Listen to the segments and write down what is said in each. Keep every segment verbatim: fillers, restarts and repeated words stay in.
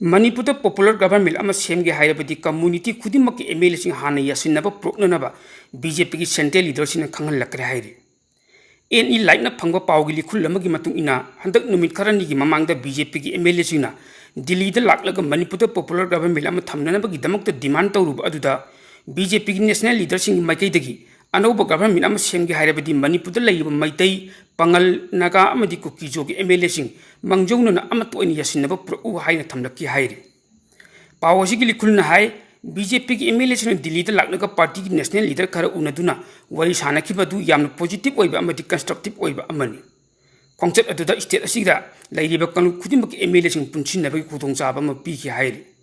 ꯃꯅꯤꯄꯨꯔꯗ popular government ꯑꯃ ꯁꯦꯝꯒꯦ ꯍꯥꯏꯔꯕꯗꯤ community ꯈꯨꯗꯤꯡꯃꯛꯀꯤ MLAꯁꯤꯡ ꯍꯥꯟꯅ ꯌꯥꯁꯤꯟꯅꯕ ꯄꯨꯔꯛꯅꯅꯕ BJPꯒꯤ central leaderꯁꯤꯡꯅ ꯈꯪꯍꯜꯂꯛꯈ꯭ꯔꯦ ꯍꯥꯏꯔꯤ꯫ ꯑꯦꯟ ꯏ ꯂꯥꯏꯠꯅ ꯐꯪꯕ ꯄꯥꯎꯒꯤ ꯂꯤꯈꯨꯜ ꯑꯃꯒꯤ ꯃꯇꯨꯡ ꯏꯟꯅ, ꯍꯟꯗꯛ ꯅꯨꯃꯤꯠ ꯈꯔꯅꯤꯒꯤ ꯃꯃꯥꯡꯗ BJPꯒꯤ MLAꯁꯤꯡꯅ ꯗꯤꯜꯂꯤꯗ ꯂꯥꯛꯂꯒ ꯃꯅꯤꯄꯨꯔꯗ popular government ꯑꯃ ꯊꯝꯅꯅꯕꯒꯤꯗꯃꯛꯇ demand ꯇꯧꯔꯨꯕ ꯑꯗꯨꯗ BJPꯒꯤ national leaderꯁꯤꯡꯒꯤ ꯃꯥꯏꯀꯩꯗꯒꯤ ꯑꯅꯧꯕ government ꯑꯃ ꯁꯦꯝꯒꯦ ꯍꯥꯏꯔꯕꯗꯤ ꯃꯅꯤꯄꯨꯔꯗ ꯂꯩꯔꯤꯕ ꯃꯩꯇꯩ, ꯄꯥꯉꯜ, ꯅꯥꯒꯥ ꯑꯃꯗꯤ ꯀꯨꯀꯤꯖꯣꯒꯤ MLAꯁꯤꯡ ꯃꯥꯡꯖꯧꯅꯅ ꯑꯃꯠꯇ ꯑꯣꯏꯅ ꯌꯥꯁꯤꯟꯅꯕ ꯄꯨꯔꯛꯎ ꯍꯥꯏꯅ ꯊꯝꯂꯛꯈꯤ ꯍꯥꯏꯔꯤ꯫ ꯄꯥꯎ ꯑꯁꯤꯒꯤ ꯂꯤꯈꯨꯜꯅ ꯍꯥꯏ, BJPꯒꯤ MLAꯁꯤꯡꯅ ꯗꯤꯜꯂꯤꯗ ꯂꯥꯛꯂꯒ partyꯒꯤ national leader ꯈꯔ ꯎꯅꯗꯨꯅ ꯋꯥꯔꯤ ꯁꯥꯅꯈꯤꯕ ꯑꯗꯨ ꯌꯥꯝꯅ positive ꯑꯣꯏꯕ ꯑꯃꯗꯤ constructive ꯑꯣꯏꯕ ꯑꯃꯅꯤ꯫ ꯈꯣꯡꯆꯠ ꯑꯗꯨꯗ state ꯑꯁꯤꯗ ꯂꯩꯔꯤꯕ ꯀꯥꯡꯂꯨꯞ ꯈꯨꯗꯤꯡꯃꯛꯀꯤ MLAꯁꯤꯡ ꯄꯨꯟꯁꯤꯟꯅꯕꯒꯤ ꯈꯨꯗꯣꯡꯆꯥꯕ ꯑꯃ ꯄꯤꯈꯤ ꯍꯥꯏꯔꯤ꯫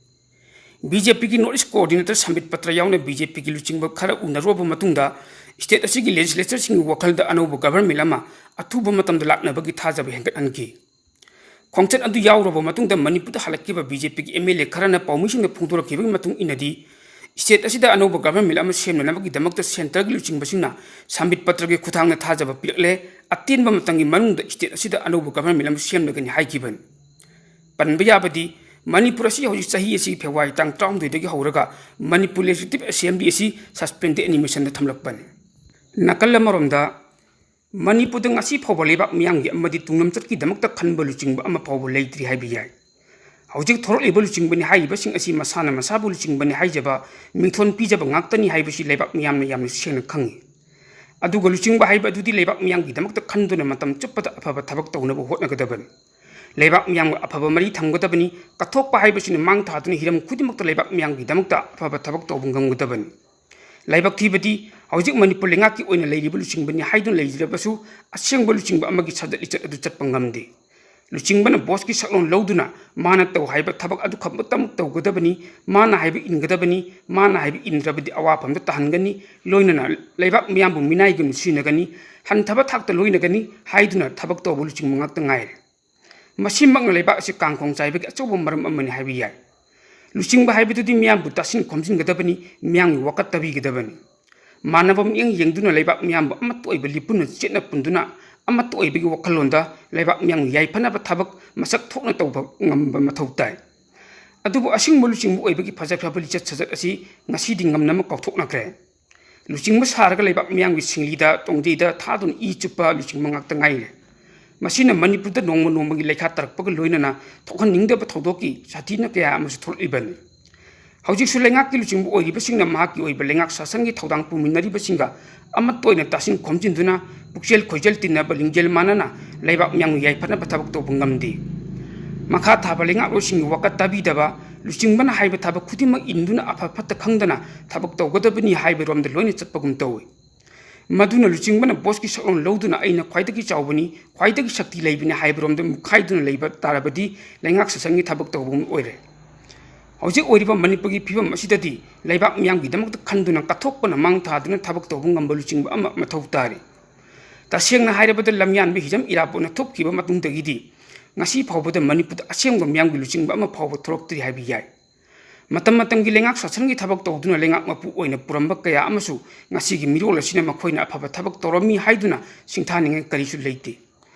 BJPꯒꯤ North East Coordinator ꯁꯝꯕꯤꯠ ꯄꯇ꯭ꯔ ꯌꯥꯎꯅ BJPꯒꯤ ꯂꯨꯆꯤꯡꯕ ꯈꯔ ꯎꯅꯔꯨꯔꯕ ꯃꯇꯨꯡꯗ, state ꯑꯁꯤꯒꯤ legislatureꯁꯤꯡꯒꯤ ꯋꯥꯈꯜꯗ ꯑꯅꯧꯕ government ꯑꯃ ꯑꯊꯨꯕ ꯃꯇꯝꯗ ꯂꯥꯛꯅꯕꯒꯤ ꯊꯥꯖꯕ ꯍꯦꯟꯒꯠꯍꯟꯈꯤ꯫ ꯈꯣꯡꯆꯠ ꯑꯗꯨ ꯌꯥꯎꯔꯕ ꯃꯇꯨꯡꯗ ꯃꯅꯤꯄꯨꯔꯗ ꯍꯜꯂꯛꯈꯤꯕ BJPꯒꯤ MLA ꯈꯔꯅ ꯄꯥꯎꯃꯤꯁꯤꯡꯗ ꯐꯣꯡꯗꯣꯔꯛꯈꯤꯕꯒꯤ ꯃꯇꯨꯡ ꯏꯟꯅꯗꯤ, state ꯑꯁꯤꯗ ꯑꯅꯧꯕ government ꯑꯃ ꯁꯦꯝꯅꯅꯕꯒꯤꯗꯃꯛꯇ centreꯒꯤ ꯂꯨꯆꯤꯡꯕꯁꯤꯡꯅ ꯁꯝꯕꯤꯠ ꯄꯇ꯭ꯔꯒꯤ ꯈꯨꯠꯊꯥꯡꯗ ꯊꯥꯖꯕ ꯄꯤꯔꯛꯂꯦ, ꯑꯇꯦꯟꯕ ꯃꯇꯝꯒꯤ ꯃꯅꯨꯡꯗ state ꯑꯁꯤꯗ ꯑꯅꯧꯕ government ꯑꯃ ꯁꯦꯝꯂꯒꯅꯤ ꯍꯥꯏꯈꯤꯕꯅꯤ꯫ ꯄꯟꯕ ꯌꯥꯕꯗꯤ, ꯃꯅꯤꯄꯨꯔ ꯑꯁꯤ ꯍꯧꯖꯤꯛ ꯆꯍꯤ ꯑꯁꯤꯒꯤ February ꯇꯥꯡ ꯇꯔꯥꯍꯨꯝꯗꯣꯏꯗꯒꯤ ꯍꯧꯔꯒ ꯃꯅꯤꯄꯨꯔ Legislative Assembly ꯑꯁꯤ suspended animationꯗ ꯊꯝꯂꯛꯄꯅꯤ꯫ ꯅꯥꯀꯜ ꯑꯃꯔꯣꯝꯗ, ꯃꯅꯤꯄꯨꯔꯗ ꯉꯁꯤ ꯐꯥꯎꯕ ꯂꯩꯕꯥꯛ ꯃꯤꯌꯥꯝꯒꯤ ꯑꯃꯗꯤ ꯇꯨꯡꯂꯝꯆꯠꯀꯤꯗꯃꯛꯇ ꯈꯟꯕ ꯂꯨꯆꯤꯡꯕ ꯑꯃ ꯐꯥꯎꯕ ꯂꯩꯇ꯭ꯔꯤ ꯍꯥꯏꯕ ꯌꯥꯏ꯫ ꯍꯧꯖꯤꯛ ꯊꯣꯔꯛꯂꯤꯕ ꯂꯨꯆꯤꯡꯕꯅꯤ ꯍꯥꯏꯔꯤꯕꯁꯤꯡ ꯑꯁꯤ ꯃꯁꯥꯅ ꯃꯁꯥꯕꯨ ꯂꯨꯆꯤꯡꯕꯅꯤ ꯍꯥꯏꯖꯕ, ꯃꯤꯡꯊꯣꯟ ꯄꯤꯖꯕ ꯉꯥꯛꯇꯅꯤ ꯍꯥꯏꯕꯁꯤ ꯂꯩꯕꯥꯛ ꯃꯤꯌꯥꯝꯅ ꯌꯥꯝꯅ ꯁꯦꯡꯅ ꯈꯪꯏ꯫ ꯑꯗꯨꯒ ꯂꯨꯆꯤꯡꯕ ꯍꯥꯏꯕ ꯑꯗꯨꯗꯤ ꯂꯩꯕꯥꯛ ꯃꯤꯌꯥꯝꯒꯤꯗꯃꯛꯇ ꯈꯟꯗꯨꯅ ꯃꯇꯝ ꯆꯨꯞꯄꯗ ꯑꯐꯕ ꯊꯕꯛ ꯇꯧꯅꯕ ꯍꯣꯠꯅꯒꯗꯕꯅꯤ꯫ ꯂꯩꯕꯥꯛ ꯃꯤꯌꯥꯝꯒ ꯑꯐꯕ ꯃꯔꯤ ꯊꯝꯒꯗꯕꯅꯤ꯫ ꯀꯠꯊꯣꯛꯄ ꯍꯥꯏꯕꯁꯤꯅ ꯃꯥꯡ ꯊꯥꯗꯨꯅ ꯍꯤꯔꯝ ꯈꯨꯗꯤꯡꯃꯛꯇ ꯂꯩꯕꯥꯛ ꯃꯤꯌꯥꯝꯒꯤꯗꯃꯛꯇ ꯑꯐꯕ ꯊꯕꯛ ꯇꯧꯕ ꯉꯝꯒꯗꯕꯅꯤ꯫ ꯂꯥꯏꯕꯛ ꯊꯤꯕꯗꯤ, ꯍꯧꯖꯤꯛ ꯃꯅꯤꯄꯨꯔ ꯂꯩꯉꯥꯛꯀꯤ ꯑꯣꯏꯅ ꯂꯩꯔꯤꯕ ꯂꯨꯆꯤꯡꯕꯅꯤ ꯍꯥꯏꯗꯨꯅ ꯂꯩꯖꯔꯕꯁꯨ, ꯑꯁꯦꯡꯕ ꯂꯨꯆꯤꯡꯕ ꯑꯃꯒꯤ ꯁꯥꯖꯠ ꯂꯤꯆꯠ ꯑꯗꯨ ꯆꯠꯄ ꯉꯝꯗꯦ꯫ ꯂꯨꯆꯤꯡꯕꯅ ꯕꯣꯁꯀꯤ ꯁꯛꯂꯣꯟ ꯂꯧꯗꯨꯅ ꯃꯥꯅ ꯇꯧ ꯍꯥꯏꯕ ꯊꯕꯛ ꯑꯗꯨ ꯈꯛꯇꯃꯛ ꯇꯧꯒꯗꯕꯅꯤ, ꯃꯥꯅ ꯍꯥꯏꯕ ꯏꯟꯒꯗꯕꯅꯤ, ꯃꯥꯅ ꯍꯥꯏꯕ ꯏꯟꯗ꯭ꯔꯕꯗꯤ ꯑꯋꯥꯐꯝꯗ ꯇꯥꯍꯟꯒꯅꯤ, ꯂꯣꯏꯅꯅ ꯂꯩꯕꯥꯛ ꯃꯤꯌꯥꯝꯕꯨ ꯃꯤꯅꯥꯏꯒꯨꯝ ꯁꯤꯖꯤꯟꯅꯒꯅꯤ, ꯍꯟꯊꯕ ꯊꯥꯛꯇ ꯂꯣꯏꯅꯒꯅꯤ ꯍꯥꯏꯗꯨꯅ ꯊꯕꯛ ꯇꯧꯕ ꯂꯨꯆꯤꯡꯕ ꯉꯥꯛꯇ ꯉꯥꯏꯔꯦ꯫ ꯃꯁꯤꯃꯛꯅ ꯂꯩꯕꯥꯛ ꯑꯁꯤ ꯀꯥꯡꯈꯣꯡ ꯆꯥꯏꯕꯒꯤ ꯑꯆꯧꯕ ꯃꯔꯝ ꯑꯃꯅꯤ ꯍꯥꯏꯕ ꯌꯥꯏ꯫ ꯂꯨꯆꯤꯡꯕ ꯍꯥꯏꯕꯗꯨꯗꯤ ꯃꯤꯌꯥꯝꯕꯨ ꯇꯥꯁꯤꯟ ꯈꯣꯝꯖꯤꯟꯒꯗꯕꯅꯤ, ꯃꯤꯌꯥꯝꯒꯤ ꯋꯥꯀꯠ ꯇꯥꯕꯤꯒꯗꯕꯅꯤ꯫ ꯃꯥꯟꯅꯕ ꯃꯤꯠꯌꯦꯡ ꯌꯦꯡꯗꯨꯅ ꯂꯩꯕꯥꯛ ꯃꯤꯌꯥꯝꯕꯨ ꯑꯃꯠꯇ ꯑꯣꯏꯕ ꯂꯤꯄꯨꯟꯅ ꯆꯦꯠꯅ ꯄꯨꯟꯗꯨꯅ ꯑꯃꯠꯇ ꯑꯣꯏꯕꯒꯤ ꯋꯥꯈꯜꯂꯣꯟꯗ ꯂꯩꯕꯥꯛ ꯃꯤꯌꯥꯝꯒꯤ ꯌꯥꯏꯐꯅꯕ ꯊꯕꯛ ꯃꯁꯛ ꯊꯣꯛꯅ ꯇꯧꯕ ꯉꯝꯕ ꯃꯊꯧ ꯇꯥꯏ꯫ ꯑꯗꯨꯕꯨ ꯑꯁꯦꯡꯕ ꯂꯨꯆꯤꯡꯕ ꯑꯣꯏꯕꯒꯤ ꯐꯖꯈ꯭ꯔꯕ ꯂꯤꯆꯠ ꯁꯥꯖꯠ ꯑꯁꯤ ꯉꯁꯤꯗꯤ ꯉꯝꯅꯃꯛ ꯀꯥꯎꯊꯣꯛꯅꯈ꯭ꯔꯦ꯫ ꯂꯨꯆꯤꯡꯕ ꯁꯥꯔꯒ ꯂꯩꯕꯥꯛ ꯃꯤꯌꯥꯝꯒꯤ ꯁꯤꯡꯂꯤꯗ ꯇꯣꯡꯖꯩꯗ ꯊꯥꯗꯨꯅ ꯏ ꯆꯨꯞꯄ ꯂꯨꯆꯤꯡꯕ ꯉꯥꯛꯇ ꯉꯥꯏꯔꯦ꯫ ꯃꯁꯤꯅ ꯃꯅꯤꯄꯨꯔꯗ ꯅꯣꯡꯃ ꯅꯣꯡꯃꯒꯤ ꯂꯩꯈꯥ ꯇꯥꯔꯛꯄꯒ ꯂꯣꯏꯅꯅ ꯊꯣꯛꯍꯟꯅꯤꯡꯗꯕ ꯊꯧꯗꯣꯛꯀꯤ ꯁꯥꯊꯤꯅ ꯀꯌꯥ ꯑꯃꯁꯨ ꯊꯣꯛꯂꯛꯂꯤꯕꯅꯤ꯫ ꯍꯧꯖꯤꯛꯁꯨ ꯂꯩꯉꯥꯛꯀꯤ ꯂꯨꯆꯤꯡꯕ ꯑꯣꯏꯔꯤꯕꯁꯤꯡꯅ ꯃꯍꯥꯛꯀꯤ ꯑꯣꯏꯕ ꯂꯩꯉꯥꯛ ꯁꯥꯁꯟꯒꯤ ꯊꯧꯗꯥꯡ ꯄꯨꯃꯤꯟꯅꯔꯤꯕꯁꯤꯡꯒ ꯑꯃꯠꯇ ꯑꯣꯏꯅ ꯇꯥꯁꯤꯟ ꯈꯣꯝꯖꯤꯟꯗꯨꯅ ꯄꯨꯛꯆꯦꯜ ꯈꯣꯏꯖꯦꯜ ꯇꯤꯟꯅꯕ ꯂꯤꯡꯖꯦꯜ ꯃꯥꯟꯅꯅ ꯂꯩꯕꯥꯛ ꯃꯤꯌꯥꯝꯒꯤ ꯌꯥꯏꯐꯅꯕ ꯊꯕꯛ ꯇꯧꯕ ꯉꯝꯗꯦ꯫ ꯃꯈꯥ ꯊꯥꯕ ꯂꯩꯉꯥꯛꯂꯣꯏꯁꯤꯡꯒꯤ ꯋꯥꯀꯠ ꯇꯥꯕꯤꯗꯕ, ꯂꯨꯆꯤꯡꯕꯅ ꯍꯥꯏꯕ ꯊꯕꯛ ꯈꯨꯗꯤꯡꯃꯛ ꯏꯟꯗꯨꯅ ꯑꯐ ꯐꯠꯇ ꯈꯪꯗꯅ ꯊꯕꯛ ꯇꯧꯒꯗꯕꯅꯤ ꯍꯥꯏꯕꯔꯣꯝꯗ ꯂꯣꯏꯅ ꯆꯠꯄꯒꯨꯝ ꯇꯧꯏ꯫ ꯃꯗꯨꯅ ꯂꯨꯆꯤꯡꯕꯅ ꯕꯣꯁꯀꯤ ꯁꯛꯂꯣꯟ ꯂꯧꯗꯨꯅ "ꯑꯩꯅ ꯈ꯭ꯋꯥꯏꯗꯒꯤ ꯆꯥꯎꯕꯅꯤ, ꯈ꯭ꯋꯥꯏꯗꯒꯤ ꯁꯛꯇꯤ ꯂꯩꯕꯅꯤ" ꯍꯥꯏꯕꯔꯣꯝꯗ ꯃꯨꯛꯈꯥꯏꯗꯨꯅ ꯂꯩꯕ ꯇꯥꯔꯕꯗꯤ ꯂꯩꯉꯥꯛ ꯁꯥꯁꯟꯒꯤ ꯊꯕꯛ ꯇꯧꯕꯒꯨꯝ ꯑꯣꯏꯔꯦ꯫ ꯍꯧꯖꯤꯛ ꯑꯣꯏꯔꯤꯕ ꯃꯅꯤꯄꯨꯔꯒꯤ ꯐꯤꯕꯝ ꯑꯁꯤꯗꯗꯤ ꯂꯩꯕꯥꯛ ꯃꯤꯌꯥꯝꯒꯤꯗꯃꯛꯇ ꯈꯟꯗꯨꯅ ꯀꯠꯊꯣꯛꯄꯅ ꯃꯥꯡ ꯊꯥꯗꯨꯅ ꯊꯕꯛ ꯇꯧꯕ ꯉꯝꯕ ꯂꯨꯆꯤꯡꯕ ꯑꯃ ꯃꯊꯧ ꯇꯥꯔꯤ꯫ ꯇꯁꯦꯡꯅ ꯍꯥꯏꯔꯕꯗ ꯂꯝꯌꯥꯟꯕ ꯍꯤꯖꯝ ꯏꯔꯥꯕꯣꯠꯅ ꯊꯣꯛꯈꯤꯕ ꯃꯇꯨꯡꯗꯒꯤꯗꯤ ꯉꯁꯤ ꯐꯥꯎꯕꯗ ꯃꯅꯤꯄꯨꯔꯗ ꯑꯁꯦꯡꯕ ꯃꯤꯌꯥꯝꯒꯤ ꯂꯨꯆꯤꯡꯕ ꯑꯃ ꯐꯥꯎꯕ ꯊꯣꯛꯂꯛꯇ꯭ꯔꯤ ꯍꯥꯏꯕ ꯌꯥꯏ꯫ ꯃꯇꯝ ꯃꯇꯝꯒꯤ ꯂꯩꯉꯥꯛ ꯁꯥꯁꯟꯒꯤ ꯊꯕꯛ ꯇꯧꯗꯨꯅ ꯂꯩꯉꯥꯛ ꯃꯄꯨ ꯑꯣꯏꯅ ꯄꯨꯔꯝꯕ ꯀꯌꯥ ꯑꯃꯁꯨ ꯉꯁꯤꯒꯤ ꯃꯤꯔꯣꯜ ꯑꯁꯤꯅ ꯃꯈꯣꯏꯅ ꯑꯐꯕ ꯊꯕꯛ ꯇꯧꯔꯝꯃꯤ ꯍꯥꯏꯗꯨꯅ ꯁꯤꯡꯊꯥꯅꯤꯡꯉꯥꯏ ꯀꯔꯤꯁꯨ ꯂꯩꯇꯦ꯫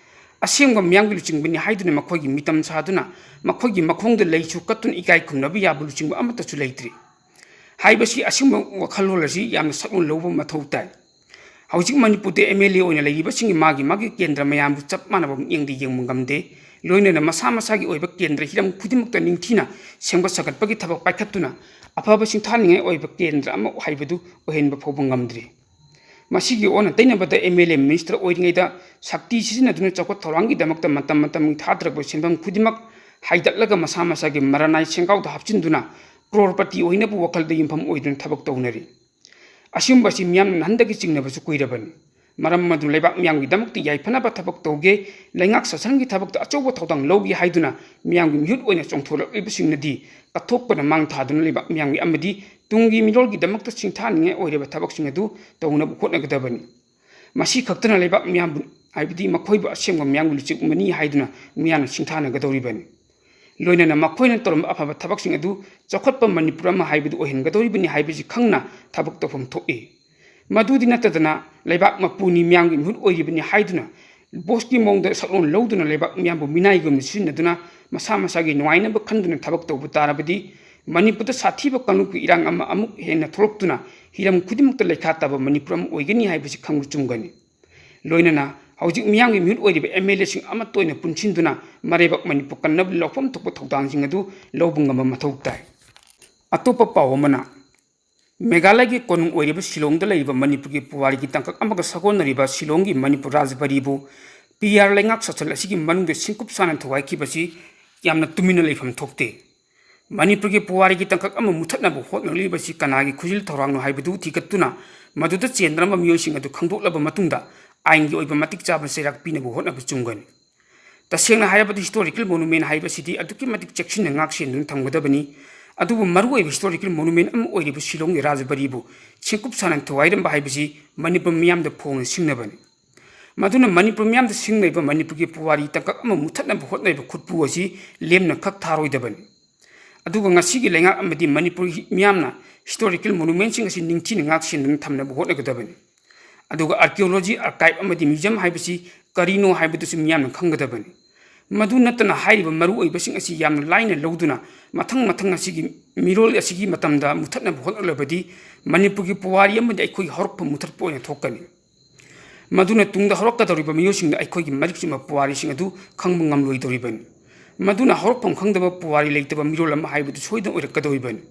ꯑꯁꯦꯡꯕ ꯃꯤꯌꯥꯝꯒꯤ ꯂꯨꯆꯤꯡꯕꯅꯤ ꯍꯥꯏꯗꯨꯅ ꯃꯈꯣꯏꯒꯤ ꯃꯤꯇꯝ ꯁꯥꯗꯨꯅ ꯃꯈꯣꯏꯒꯤ ꯃꯈꯣꯡꯗ ꯂꯩꯁꯨ ꯀꯠꯇꯨꯅ ꯏꯀꯥꯏ ꯈꯨꯝꯅꯕ ꯌꯥꯕ ꯂꯨꯆꯤꯡꯕ ꯑꯃꯠꯇꯁꯨ ꯂꯩꯇ꯭ꯔꯤ꯫ ꯍꯥꯏꯕꯁꯤ ꯑꯁꯤꯒꯨꯝꯕ ꯋꯥꯈꯜꯂꯣꯟ ꯑꯁꯤ ꯌꯥꯝꯅ ꯁꯛꯂꯣꯟ ꯂꯧꯕ ꯃꯊꯧ ꯇꯥꯏ꯫ ꯍꯧꯖꯤꯛ ꯃꯅꯤꯄꯨꯔꯗ ꯑꯦꯝ ꯑꯦꯜ ꯑꯦ ꯑꯣꯏꯅ ꯂꯩꯔꯤꯕꯁꯤꯡꯒꯤ ꯃꯥꯒꯤ ꯃꯥꯒꯤ ꯀꯦꯟꯗ꯭ꯔ ꯃꯌꯥꯝꯕꯨ ꯆꯞ ꯃꯥꯟꯅꯕ ꯃꯤꯠꯌꯦꯡꯗ ꯌꯦꯡꯕ ꯉꯝꯗꯦ꯫ ꯂꯣꯏꯅꯅ ꯃꯁꯥ ꯃꯁꯥꯒꯤ ꯑꯣꯏꯕ ꯀꯦꯟꯗ꯭ꯔ ꯍꯤꯔꯝ ꯈꯨꯗꯤꯡꯃꯛꯇ ꯅꯤꯡꯊꯤꯅ ꯁꯦꯝꯒꯠ ꯁꯥꯒꯠꯄꯒꯤ ꯊꯕꯛ ꯄꯥꯏꯈꯠꯇꯨꯅ ꯑꯐꯕ ꯁꯤꯡꯊꯥꯅꯤꯡꯉꯥꯏ ꯑꯣꯏꯕ ꯀꯦꯟꯗ꯭ꯔ ꯑꯃ ꯍꯥꯏꯕꯗꯨ ꯑꯣꯏꯍꯟꯕ ꯐꯥꯎꯕ ꯉꯝꯗ꯭ꯔꯤ꯫ ꯃꯁꯤꯒꯤ ꯑꯣꯟꯅ ꯇꯩꯅꯕꯗ ꯑꯦꯝ ꯑꯦꯜ ꯑꯦ ꯃꯤꯅꯤꯁꯇꯔ ꯑꯣꯏꯔꯤꯉꯩꯗ ꯁꯛꯇꯤ ꯁꯤꯖꯤꯟꯅꯗꯨꯅ ꯆꯥꯎꯈꯠ ꯊꯧꯔꯥꯡꯒꯤꯗꯃꯛꯇ ꯃꯇꯝ ꯃꯇꯝꯒꯤ ꯊꯥꯗꯔꯛꯄ ꯁꯦꯟꯐꯝ ꯈꯨꯗꯤꯡꯃꯛ ꯍꯥꯏꯗꯠꯂꯒ ꯃꯁꯥ ꯃꯁꯥꯒꯤ ꯃꯔꯥꯅꯥꯏ ꯁꯦꯟꯒꯥꯎꯗ ꯍꯥꯞꯆꯤꯟꯗꯨꯅ ꯀ꯭ꯔꯣꯔꯄꯇꯤ ꯑꯣꯏꯅꯕ ꯋꯥꯈꯜꯗ ꯌꯨꯝꯐꯝ ꯑꯣꯏꯗꯨꯅ ꯊꯕꯛ ꯇꯧꯅꯔꯤ꯫ ꯑꯁꯤꯒꯨꯝꯕꯁꯤ ꯃꯤꯌꯥꯝꯅ ꯅꯍꯥꯟꯗꯒꯤ ꯆꯤꯡꯅꯕꯁꯨ ꯀꯨꯏꯔꯕꯅꯤ꯫ ꯃꯔꯝ ꯑꯗꯨꯅ ꯂꯩꯕꯥꯛ ꯃꯤꯌꯥꯝꯒꯤꯗꯃꯛꯇ ꯌꯥꯏꯐꯅꯕ ꯊꯕꯛ ꯇꯧꯒꯦ, ꯂꯩꯉꯥꯛ ꯁꯥꯁꯟꯒꯤ ꯊꯕꯛꯇ ꯑꯆꯧꯕ ꯊꯧꯗꯥꯡ ꯂꯧꯒꯦ ꯍꯥꯏꯗꯨꯅ ꯃꯤꯌꯥꯝꯒꯤ ꯃꯤꯍꯨꯠ ꯑꯣꯏꯅ ꯆꯣꯡꯊꯣꯔꯛꯂꯤꯕꯁꯤꯡꯅꯗꯤ ꯀꯠꯊꯣꯛꯄꯅ ꯃꯥꯡ ꯊꯥꯗꯨꯅ ꯂꯩꯕꯥꯛ ꯃꯤꯌꯥꯝꯒꯤ ꯑꯃꯗꯤ ꯇꯨꯡꯒꯤ ꯃꯤꯔꯣꯜꯒꯤꯗꯃꯛꯇ ꯁꯤꯡꯊꯥꯅꯤꯡꯉꯥꯏ ꯑꯣꯏꯔꯕ ꯊꯕꯛꯁꯤꯡ ꯑꯗꯨ ꯇꯧꯅꯕ ꯍꯣꯠꯅꯒꯗꯕꯅꯤ꯫ ꯃꯁꯤ ꯈꯛꯇꯅ ꯂꯩꯕꯥꯛ ꯃꯤꯌꯥꯝꯕꯨ, ꯍꯥꯏꯕꯗꯤ ꯃꯈꯣꯏꯕꯨ ꯑꯁꯦꯡꯕ ꯃꯤꯌꯥꯝꯒꯤ ꯂꯨꯆꯤꯡꯕꯅꯤ ꯍꯥꯏꯗꯨꯅ ꯃꯤꯌꯥꯝꯅ ꯁꯤꯡꯊꯥꯅꯒꯗꯧꯔꯤꯕꯅꯤ꯫ ꯂꯣꯏꯅꯅ ꯃꯈꯣꯏꯅ ꯇꯧꯔꯝꯕ ꯑꯐꯕ ꯊꯕꯛꯁꯤꯡ ꯑꯗꯨ ꯆꯥꯎꯈꯠꯄ ꯃꯅꯤꯄꯨꯔ ꯑꯃ ꯍꯥꯏꯕꯗꯨ ꯑꯣꯏꯍꯟꯒꯗꯧꯔꯤꯕꯅꯤ ꯍꯥꯏꯕꯁꯤ ꯈꯪꯅ ꯊꯕꯛ ꯇꯧꯐꯝ ꯊꯣꯛꯏ꯫ ꯃꯗꯨꯗꯤ ꯅꯠꯇꯗꯅ ꯂꯩꯕꯥꯛ ꯃꯄꯨꯅꯤ, ꯃꯤꯌꯥꯝꯒꯤ ꯃꯤꯍꯨꯠ ꯑꯣꯏꯔꯤꯕꯅꯤ ꯍꯥꯏꯗꯨꯅ ꯕꯣꯁꯀꯤ ꯃꯑꯣꯡꯗ ꯁꯛꯂꯣꯟ ꯂꯧꯗꯨꯅ ꯂꯩꯕꯥꯛ ꯃꯤꯌꯥꯝꯕꯨ ꯃꯤꯅꯥꯏꯒꯨꯝꯅ ꯁꯤꯖꯤꯟꯅꯗꯨꯅ ꯃꯁꯥ ꯃꯁꯥꯒꯤ ꯅꯨꯡꯉꯥꯏꯅꯕ ꯈꯟꯗꯨꯅ ꯊꯕꯛ ꯇꯧꯕ ꯇꯥꯔꯕꯗꯤ ꯃꯅꯤꯄꯨꯔꯗ ꯁꯥꯊꯤꯕ ꯀꯥꯡꯂꯨꯞꯀꯤ ꯏꯔꯥꯡ ꯑꯃ ꯑꯃꯨꯛ ꯍꯦꯟꯅ ꯊꯣꯛꯂꯛꯇꯨꯅ ꯍꯤꯔꯝ ꯈꯨꯗꯤꯡꯃꯛꯇ ꯂꯩꯈꯥ ꯇꯥꯕ ꯃꯅꯤꯄꯨꯔ ꯑꯃ ꯑꯣꯏꯒꯅꯤ ꯍꯥꯏꯕꯁꯤ ꯈꯪꯕ ꯆꯨꯝꯒꯅꯤ꯫ ꯂꯣꯏꯅꯅ ꯍꯧꯖꯤꯛ ꯃꯤꯌꯥꯝꯒꯤ ꯃꯤꯍꯨꯠ ꯑꯣꯏꯔꯤꯕ ꯑꯦꯝ ꯑꯦꯜ ꯑꯦꯁꯤꯡ ꯑꯃꯠꯇ ꯑꯣꯏꯅ ꯄꯨꯟꯁꯤꯟꯗꯨꯅ ꯃꯔꯩꯕꯥꯛ ꯃꯅꯤꯄꯨꯔ ꯀꯟꯅꯕ ꯂꯧꯐꯝ ꯊꯣꯛꯄ ꯊꯧꯗꯥꯡꯁꯤꯡ ꯑꯗꯨ ꯂꯧꯕ ꯉꯝꯕ ꯃꯊꯧ ꯇꯥꯏ꯫ ꯑꯇꯣꯞꯄ ꯄꯥꯎ ꯑꯃꯅ, ꯃꯦꯘꯥꯂꯌꯒꯤ ꯀꯣꯅꯨꯡ ꯑꯣꯏꯔꯤꯕ ꯁꯤꯂꯣꯡꯗ ꯂꯩꯔꯤꯕ ꯃꯅꯤꯄꯨꯔꯒꯤ ꯄꯨꯋꯥꯔꯤꯒꯤ ꯇꯥꯡꯀꯛ ꯑꯃꯒ ꯁꯥꯒꯣꯟꯅꯔꯤꯕ ꯁꯤꯂꯣꯡꯒꯤ ꯃꯅꯤꯄꯨꯔ ꯔꯥꯖꯕꯥꯔꯤꯕꯨ ꯄꯤ ꯑꯥꯔ ꯂꯩꯉꯥꯛ ꯁꯥꯁꯟ ꯑꯁꯤꯒꯤ ꯃꯅꯨꯡꯗ ꯁꯤꯡꯀꯨꯞ ꯁꯥꯅ ꯊꯨꯒꯥꯏꯈꯤꯕꯁꯤ ꯌꯥꯝꯅ ꯇꯨꯃꯤꯟꯅ ꯂꯩꯐꯝ ꯊꯣꯛꯇꯦ꯫ ꯃꯅꯤꯄꯨꯔꯒꯤ ꯄꯨꯋꯥꯔꯤꯒꯤ ꯇꯥꯡꯀꯛ ꯑꯃ ꯃꯨꯊꯠꯅꯕ ꯍꯣꯠꯅꯔꯤꯕꯁꯤ ꯀꯅꯥꯒꯤ ꯈꯨꯖꯤꯜ ꯊꯧꯔꯥꯡꯅꯣ ꯍꯥꯏꯕꯗꯨ ꯊꯤꯒꯠꯇꯨꯅ ꯃꯗꯨꯗ ꯆꯦꯟꯅꯔꯝꯕ ꯃꯤꯑꯣꯏꯁꯤꯡ ꯑꯗꯨ ꯈꯪꯗꯣꯛꯂꯕ ꯃꯇꯨꯡꯗ ꯑꯥꯏꯟꯒꯤ ꯑꯣꯏꯕ ꯃꯇꯤꯛ ꯆꯥꯕ ꯆꯩꯔꯥꯛ ꯄꯤꯅꯕ ꯍꯣꯠꯅꯕ ꯆꯨꯝꯒꯅꯤ꯫ ꯇꯁꯦꯡꯅ ꯍꯥꯏꯔꯕꯗ historical monument ꯍꯥꯏꯕꯁꯤꯗꯤ ꯑꯗꯨꯛꯀꯤ ꯃꯇꯤꯛ ꯆꯦꯛꯁꯤꯟꯅ ꯉꯥꯛ ꯁꯦꯟꯗꯨꯅ ꯊꯝꯒꯗꯕꯅꯤ꯫ ꯑꯗꯨꯕꯨ ꯃꯔꯨꯑꯣꯏꯕ historical monument ꯑꯃ ꯑꯣꯏꯔꯤꯕ ꯁꯤꯂꯣꯡꯒꯤ ꯔꯥꯖꯕꯥꯔꯤꯕꯨ ꯁꯤꯡꯀꯨꯞ ꯁꯥꯅ ꯊꯨꯒꯥꯏꯔꯝꯕ ꯍꯥꯏꯕꯁꯤ ꯃꯅꯤꯄꯨꯔ ꯃꯤꯌꯥꯝꯗ ꯐꯣꯡꯅ ꯁꯤꯡꯅꯕꯅꯤ꯫ ꯃꯗꯨꯅ ꯃꯅꯤꯄꯨꯔ ꯃꯤꯌꯥꯝꯗ ꯁꯤꯡꯅꯔꯤꯕ ꯃꯅꯤꯄꯨꯔꯒꯤ ꯄꯨꯋꯥꯔꯤ ꯇꯥꯡꯀꯛ ꯑꯃ ꯃꯨꯊꯠꯅꯕ ꯍꯣꯠꯅꯔꯤꯕ ꯈꯨꯠꯄꯨ ꯑꯁꯤ ꯂꯦꯝꯅ ꯈꯛ ꯊꯥꯔꯣꯏꯗꯕꯅꯤ꯫ ꯑꯗꯨꯒ ꯉꯁꯤꯒꯤ ꯂꯩꯉꯥꯛ ꯑꯃꯗꯤ ꯃꯅꯤꯄꯨꯔꯒꯤ ꯃꯤꯌꯥꯝꯅ historical monumentꯁꯤꯡ ꯑꯁꯤ ꯅꯤꯡꯊꯤꯅ ꯉꯥꯛ ꯁꯦꯟꯗꯨꯅ ꯊꯝꯅꯕ ꯍꯣꯠꯅꯒꯗꯕꯅꯤ꯫ ꯑꯗꯨꯒ archaeology archive ꯑꯃꯗꯤ museum ꯍꯥꯏꯕꯁꯤ ꯀꯔꯤꯅꯣ ꯍꯥꯏꯕꯗꯨꯁꯨ ꯃꯤꯌꯥꯝꯅ ꯈꯪꯒꯗꯕꯅꯤ꯫ ꯃꯗꯨ ꯅꯠꯇꯅ ꯍꯥꯏꯔꯤꯕ ꯃꯔꯨꯑꯣꯏꯕꯁꯤꯡ ꯑꯁꯤ ꯌꯥꯝꯅ ꯂꯥꯏꯅ ꯂꯧꯗꯨꯅ ꯃꯊꯪ ꯃꯊꯪ ꯑꯁꯤꯒꯤ ꯃꯤꯔꯣꯜ ꯑꯁꯤꯒꯤ ꯃꯇꯝꯗ ꯃꯨꯊꯠꯅꯕ ꯍꯣꯠꯅꯔꯕꯗꯤ ꯃꯅꯤꯄꯨꯔꯒꯤ ꯄꯨꯋꯥꯔꯤ ꯑꯃꯗꯤ ꯑꯩꯈꯣꯏꯒꯤ ꯍꯧꯔꯛꯐꯝ ꯃꯨꯊꯠꯄ ꯑꯣꯏꯅ ꯊꯣꯛꯀꯅꯤ꯫ ꯃꯗꯨꯅ ꯇꯨꯡꯗ ꯍꯧꯔꯛꯀꯗꯧꯔꯤꯕ ꯃꯤꯑꯣꯏꯁꯤꯡꯗ ꯑꯩꯈꯣꯏꯒꯤ ꯃꯔꯤꯛ ꯆꯨꯝꯕ ꯄꯨꯋꯥꯔꯤꯁꯤꯡ ꯑꯗꯨ ꯈꯪꯕ ꯉꯝꯂꯣꯏꯗꯧꯔꯤꯕꯅꯤ꯫ ꯃꯗꯨꯅ ꯍꯧꯔꯛꯐꯝ ꯈꯪꯗꯕ ꯄꯨꯋꯥꯔꯤ ꯂꯩꯇꯕ ꯃꯤꯔꯣꯜ ꯑꯃ ꯍꯥꯏꯕꯗꯨ ꯁꯣꯏꯗꯅ ꯑꯣꯏꯔꯛꯀꯗꯧꯔꯤꯕꯅꯤ꯫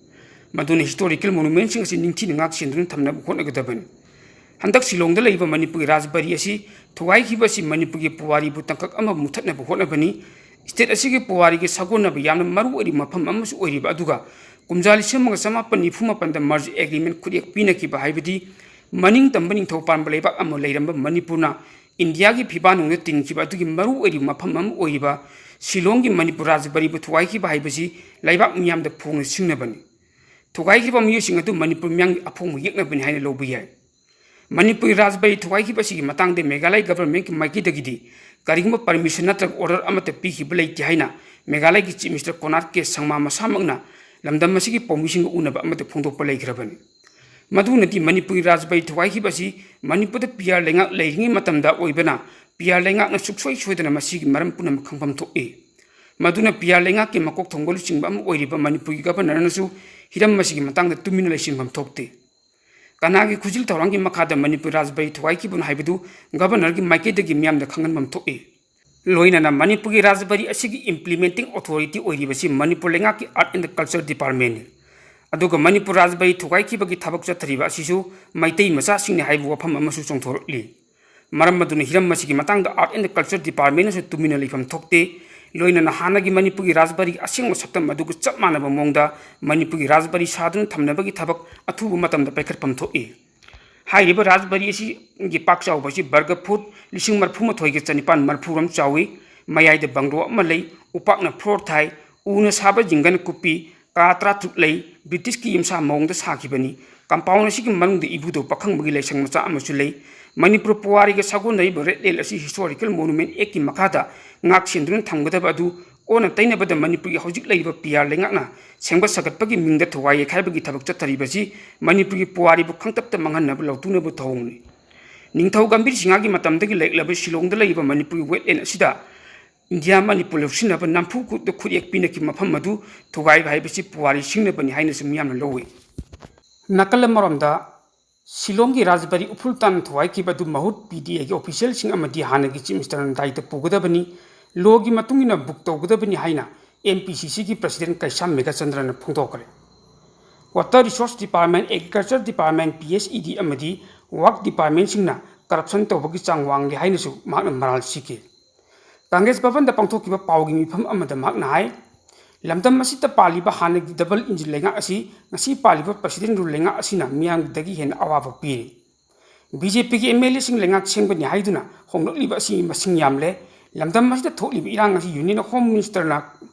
ꯃꯗꯨꯅ historical monumentꯁꯤꯡ ꯑꯁꯤ ꯅꯤꯡꯊꯤꯅ ꯉꯥꯛ ꯁꯦꯟꯗꯨꯅ ꯊꯝꯅꯕ ꯍꯣꯠꯅꯒꯗꯕꯅꯤ꯫ ꯍꯟꯗꯛ ꯁꯤꯂꯣꯡꯗ ꯂꯩꯕ ꯃꯅꯤꯄꯨꯔꯒꯤ ꯔꯥꯖꯕꯥꯔꯤ ꯑꯁꯤ ꯊꯨꯒꯥꯏꯈꯤꯕ ꯑꯁꯤ ꯃꯅꯤꯄꯨꯔꯒꯤ ꯄꯨꯋꯥꯔꯤꯕꯨ ꯇꯥꯡꯀꯛ ꯑꯃ ꯃꯨꯊꯠꯅꯕ ꯍꯣꯠꯅꯕꯅꯤ꯫ State ꯑꯁꯤꯒꯤ ꯄꯨꯋꯥꯔꯤꯒꯤ ꯁꯥꯒꯣꯟꯅꯕ ꯌꯥꯝꯅ ꯃꯔꯨ ꯑꯣꯏꯔꯤꯕ ꯃꯐꯝ ꯑꯃꯁꯨ ꯑꯣꯏꯔꯤꯕ ꯑꯗꯨꯒ ꯀꯨꯝꯖꯥ ꯂꯤꯁꯤꯡ ꯑꯃꯒ ꯆꯃꯥꯄꯟ ꯅꯤꯐꯨ ꯃꯥꯄꯟꯗ merger agreement ꯈꯨꯠꯌꯦꯛ ꯄꯤꯅꯈꯤꯕ ꯍꯥꯏꯕꯗꯤ ꯃꯅꯤꯡ ꯇꯝꯕ ꯅꯤꯡꯊꯧ ꯄꯥꯟꯕ ꯂꯩꯕꯥꯛ ꯑꯃ ꯂꯩꯔꯝꯕ ꯃꯅꯤꯄꯨꯔꯅ ꯏꯟꯗꯤꯌꯥꯒꯤ ꯐꯤꯕꯥꯟ ꯅꯨꯡꯗ ꯇꯤꯟꯈꯤꯕ ꯑꯗꯨꯒꯤ ꯃꯔꯨ ꯑꯣꯏꯔꯤꯕ ꯃꯐꯝ ꯑꯃ ꯑꯣꯏꯔꯤꯕ ꯁꯤꯂꯣꯡꯒꯤ ꯃꯅꯤꯄꯨꯔ ꯔꯥꯖꯕꯥꯔꯤꯕꯨ ꯊꯨꯒꯥꯏꯈꯤꯕ ꯍꯥꯏꯕꯁꯤ ꯂꯩꯕꯥꯛ ꯃꯤꯌꯥꯝꯗ ꯐꯣꯡꯅ ꯁꯤꯡꯅꯕꯅꯤ꯫ ꯊꯨꯒꯥꯏꯈꯤꯕ ꯃꯤꯑꯣꯏꯁꯤꯡ ꯑꯗꯨ ꯃꯅꯤꯄꯨꯔ ꯃꯤꯌꯥꯝꯒꯤ ꯑꯐꯣꯡꯕ ꯌꯦꯛꯅꯕꯅꯤ ꯍꯥꯏꯅ ꯂꯧꯕ ꯌꯥꯏ꯫ ꯃꯅꯤꯄꯨꯔꯒꯤ ꯔꯥꯖꯕꯥꯔꯤ ꯊꯨꯒꯥꯏꯈꯤꯕ ꯑꯁꯤꯒꯤ ꯃꯇꯥꯡꯗ ꯃꯦꯘꯥꯂꯌ governmentꯀꯤ ꯃꯥꯏꯀꯩꯗꯒꯤꯗꯤ ꯀꯔꯤꯒꯨꯝꯕ permission ꯅꯠꯇ꯭ꯔꯒ order ꯑꯃꯠꯇ ꯄꯤꯈꯤꯕ ꯂꯩꯇꯦ ꯍꯥꯏꯅ ꯃꯦꯘꯥꯂꯌꯒꯤ Chief Minister ꯀꯣꯅꯥꯔꯗ ꯀꯦ ꯁꯪꯃꯥ ꯃꯁꯥꯃꯛꯅ ꯂꯝꯗꯝ ꯑꯁꯤꯒꯤ ꯄꯥꯎꯃꯤꯁꯤꯡꯒ ꯎꯅꯕ ꯑꯃꯗ ꯐꯣꯡꯗꯣꯛꯄ ꯂꯩꯈ꯭ꯔꯕꯅꯤ꯫ ꯃꯗꯨꯅꯗꯤ ꯃꯅꯤꯄꯨꯔꯒꯤ ꯔꯥꯖꯕꯥꯔꯤ ꯊꯨꯒꯥꯏꯈꯤꯕ ꯑꯁꯤ ꯃꯅꯤꯄꯨꯔꯗ ꯄꯤ ꯑꯥꯔ ꯂꯩꯉꯥꯛ ꯂꯩꯔꯤꯉꯩ ꯃꯇꯝꯗ ꯑꯣꯏꯕꯅ, ꯄꯤ ꯑꯥꯔ ꯂꯩꯉꯥꯛꯅ ꯁꯨꯡꯁꯣꯏ ꯁꯣꯏꯗꯅ ꯃꯁꯤꯒꯤ ꯃꯔꯝ ꯄꯨꯝꯅꯃꯛ ꯈꯪꯐꯝ ꯊꯣꯛꯏ꯫ ꯃꯗꯨꯅ ꯄꯤ ꯑꯥꯔ ꯂꯩꯉꯥꯛꯀꯤ ꯃꯀꯣꯛ ꯊꯣꯡꯕ ꯂꯨꯆꯤꯡꯕ ꯑꯃ ꯑꯣꯏꯔꯤꯕ ꯃꯅꯤꯄꯨꯔꯒꯤ ꯒꯕꯔꯅꯔꯅꯁꯨ ꯍꯤꯔꯝ ꯑꯁꯤꯒꯤ ꯃꯇꯥꯡꯗ ꯇꯨꯃꯤꯟꯅ ꯂꯩꯁꯤꯟꯐꯝ ꯊꯣꯛꯇꯦ꯫ ꯀꯅꯥꯒꯤ ꯈꯨꯖꯤꯜ ꯊꯧꯔꯥꯡꯒꯤ ꯃꯈꯥꯗ ꯃꯅꯤꯄꯨꯔ ꯔꯥꯖꯕꯥꯔꯤ ꯊꯨꯒꯥꯏꯈꯤꯕꯅꯣ ꯍꯥꯏꯕꯗꯨ ꯒꯕꯔꯅꯔꯒꯤ ꯃꯥꯏꯀꯩꯗꯒꯤ ꯃꯤꯌꯥꯝꯗ ꯈꯪꯍꯟꯐꯝ ꯊꯣꯛꯏ꯫ ꯂꯣꯏꯅꯅ ꯃꯅꯤꯄꯨꯔꯒꯤ ꯔꯥꯖꯕꯥꯔꯤ ꯑꯁꯤꯒꯤ implementing authority ꯑꯣꯏꯔꯤꯕꯁꯤ ꯃꯅꯤꯄꯨꯔ ꯂꯩꯉꯥꯛꯀꯤ Art and Culture Departmentꯅꯤ꯫ ꯑꯗꯨꯒ ꯃꯅꯤꯄꯨꯔ ꯔꯥꯖꯕꯥꯔꯤ ꯊꯨꯒꯥꯏꯈꯤꯕꯒꯤ ꯊꯕꯛ ꯆꯠꯊꯔꯤꯕ ꯑꯁꯤꯁꯨ ꯃꯩꯇꯩ ꯃꯆꯥꯁꯤꯡꯅꯤ ꯍꯥꯏꯕ ꯋꯥꯐꯝ ꯑꯃꯁꯨ ꯆꯣꯡꯊꯣꯔꯛꯂꯤ꯫ ꯃꯔꯝ ꯑꯗꯨꯅ ꯍꯤꯔꯝ ꯑꯁꯤꯒꯤ ꯃꯇꯥꯡꯗ Art and Culture Departmentꯅꯁꯨ ꯇꯨꯃꯤꯟꯅ ꯂꯩꯐꯝ ꯊꯣꯛꯇꯦ꯫ ꯂꯣꯏꯅꯅ ꯍꯥꯟꯅꯒꯤ ꯃꯅꯤꯄꯨꯔꯒꯤ ꯔꯥꯖꯕꯥꯔꯤꯒꯤ ꯑꯁꯦꯡꯕ ꯁꯛꯇꯝ ꯑꯗꯨꯒ ꯆꯞ ꯃꯥꯟꯅꯕ ꯃꯑꯣꯡꯗ ꯃꯅꯤꯄꯨꯔꯒꯤ ꯔꯥꯖꯕꯥꯔꯤ ꯁꯥꯗꯨꯅ ꯊꯝꯅꯕꯒꯤ ꯊꯕꯛ ꯑꯊꯨꯕ ꯃꯇꯝꯗ ꯄꯥꯏꯈꯠꯐꯝ ꯊꯣꯛꯏ꯫ ꯍꯥꯏꯔꯤꯕ ꯔꯥꯖꯕꯥꯔꯤ ꯑꯁꯤꯒꯤ ꯄꯥꯛ ꯆꯥꯎꯕ ꯑꯁꯤ ꯕꯔꯒ ꯐꯨꯠ ꯂꯤꯁꯤꯡ ꯃꯔꯤꯐꯨ ꯃꯥꯊꯣꯏꯒ ꯆꯅꯤꯄꯥꯟ ꯃꯔꯤꯐꯨ ꯔꯣꯝ ꯆꯥꯎꯏ꯫ ꯃꯌꯥꯏꯗ ꯕꯪꯒ꯭ꯂꯣ ꯑꯃ ꯂꯩ, ꯎꯄꯥꯛꯅ floor ꯊꯥꯏ, ꯎꯅ ꯁꯥꯕ ꯖꯤꯡꯒꯅ ꯀꯨꯞꯄꯤ, ꯀꯥ ꯇꯔꯥꯇꯔꯨꯛ ꯂꯩ, ꯕ꯭ꯔꯤꯇꯤꯁꯀꯤ ꯌꯨꯝꯁꯥ ꯃꯑꯣꯡꯗ ꯁꯥꯈꯤꯕꯅꯤ꯫ Compound ꯑꯁꯤꯒꯤ ꯃꯅꯨꯡꯗ ꯏꯕꯨꯙꯧ ꯄꯥꯈꯪꯕꯒꯤ ꯂꯥꯏꯁꯪ ꯃꯆꯥ ꯑꯃꯁꯨ ꯂꯩ꯫ ꯃꯅꯤꯄꯨꯔ ꯄꯨꯋꯥꯔꯤꯒ ꯁꯥꯒꯣꯟꯅꯔꯤꯕ Red Land ꯑꯁꯤ Historical Monument Actꯀꯤ ꯃꯈꯥꯗ ꯉꯥꯛ ꯁꯦꯟꯗꯨꯅ ꯊꯝꯒꯗꯕ ꯑꯗꯨ ꯑꯣꯟꯅ ꯇꯩꯅꯕꯗ ꯃꯅꯤꯄꯨꯔꯒꯤ ꯍꯧꯖꯤꯛ ꯂꯩꯔꯤꯕ ꯄꯤ ꯑꯥꯔ ꯂꯩꯉꯥꯛꯅ ꯁꯦꯝꯒꯠ ꯁꯥꯒꯠꯄꯒꯤ ꯃꯤꯡꯗ ꯊꯨꯒꯥꯏ ꯌꯩꯈꯥꯏꯕꯒꯤ ꯊꯕꯛ ꯆꯠꯊꯔꯤꯕꯁꯤ ꯃꯅꯤꯄꯨꯔꯒꯤ ꯄꯨꯋꯥꯔꯤꯕꯨ ꯈꯪꯇꯞꯇ ꯃꯥꯡꯍꯟꯅꯕ ꯂꯥꯎꯊꯣꯛꯅꯕ ꯊꯧꯑꯣꯡꯅꯤ꯫ ꯅꯤꯡꯊꯧ ꯒꯝꯚꯤꯔ ꯁꯤꯡꯍꯒꯤ ꯃꯇꯝꯗꯒꯤ ꯂꯩꯔꯛꯂꯕ ꯁꯤꯂꯣꯡꯗ ꯂꯩꯔꯤꯕ ꯃꯅꯤꯄꯨꯔꯒꯤ wetland ꯑꯁꯤꯗ ꯏꯟꯗꯤꯌꯥ ꯃꯅꯤꯄꯨꯔ ꯂꯧꯁꯤꯟꯅꯕ ꯅꯝꯐꯨ ꯈꯨꯠꯇ ꯈꯨꯠꯌꯦꯛ ꯄꯤꯅꯈꯤꯕ ꯃꯐꯝ ꯑꯗꯨ ꯊꯨꯒꯥꯏꯕ ꯍꯥꯏꯕꯁꯤ ꯄꯨꯋꯥꯔꯤ ꯁꯤꯡꯅꯕꯅꯤ ꯍꯥꯏꯅꯁꯨ ꯃꯤꯌꯥꯝꯅ ꯂꯧꯏ꯫ ꯅꯥꯀꯜ ꯑꯃꯔꯣꯝꯗ, ꯁꯤꯂꯣꯡꯒꯤ ꯔꯥꯖꯕꯥꯔꯤ ꯎꯐꯨꯜ ꯇꯥꯅ ꯊꯨꯒꯥꯏꯈꯤꯕ ꯑꯗꯨ ꯃꯍꯨꯠ ꯄꯤ ꯗꯤ ꯑꯦꯒꯤ officialꯁꯤꯡ ꯑꯃꯗꯤ ꯍꯥꯟꯅꯒꯤ Chief Ministerꯅ ꯗꯥꯏꯇ ꯄꯨꯒꯗꯕꯅꯤ, lawꯒꯤ ꯃꯇꯨꯡ ꯏꯟꯅ book ꯇꯧꯒꯗꯕꯅꯤ ꯍꯥꯏꯅ M P C Cꯒꯤ President ꯀꯩꯁꯥꯝ ꯃꯦꯘꯆꯟꯗ꯭ꯔꯅ ꯐꯣꯡꯗꯣꯛꯈ꯭ꯔꯦ꯫ Water Resource Department, Agriculture Department, P S E D ꯑꯃꯗꯤ Work Departmentꯁꯤꯡꯅ corruption ꯇꯧꯕꯒꯤ ꯆꯥꯡ ꯋꯥꯡꯂꯤ ꯍꯥꯏꯅꯁꯨ ꯃꯍꯥꯛꯅ ꯃꯔꯥꯜ ꯁꯤꯈꯤ꯫ ꯀꯪꯒ꯭ꯔꯦꯁ ꯚꯕꯟꯗ ꯄꯥꯡꯊꯣꯛꯈꯤꯕ ꯄꯥꯎꯒꯤ ꯃꯤꯐꯝ ꯑꯃꯗ ꯃꯍꯥꯛꯅ ꯍꯥꯏ, ꯂꯝꯗꯝ ꯑꯁꯤꯗ ꯄꯥꯜꯂꯤꯕ ꯍꯥꯟꯅꯒꯤ double engine ꯂꯩꯉꯥꯛ ꯑꯁꯤ ꯉꯁꯤ ꯄꯥꯜꯂꯤꯕ President rule ꯂꯩꯉꯥꯛ ꯑꯁꯤꯅ ꯃꯤꯌꯥꯝꯗꯒꯤ ꯍꯦꯟꯅ ꯑꯋꯥꯕ ꯄꯤꯔꯤ꯫ B J Pꯒꯤ M L Aꯁꯤꯡ ꯂꯩꯉꯥꯛ ꯁꯦꯝꯒꯅꯤ ꯍꯥꯏꯗꯨꯅ ꯍꯣꯡꯂꯛꯂꯤꯕ ꯑꯁꯤ ꯃꯁꯤꯡ ꯌꯥꯝꯂꯦ꯫ ꯂꯝꯗꯝ ꯑꯁꯤꯗ ꯊꯣꯛꯂꯤꯕ ꯏꯔꯥꯡ ꯑꯁꯤ Union of Home Ministerꯅ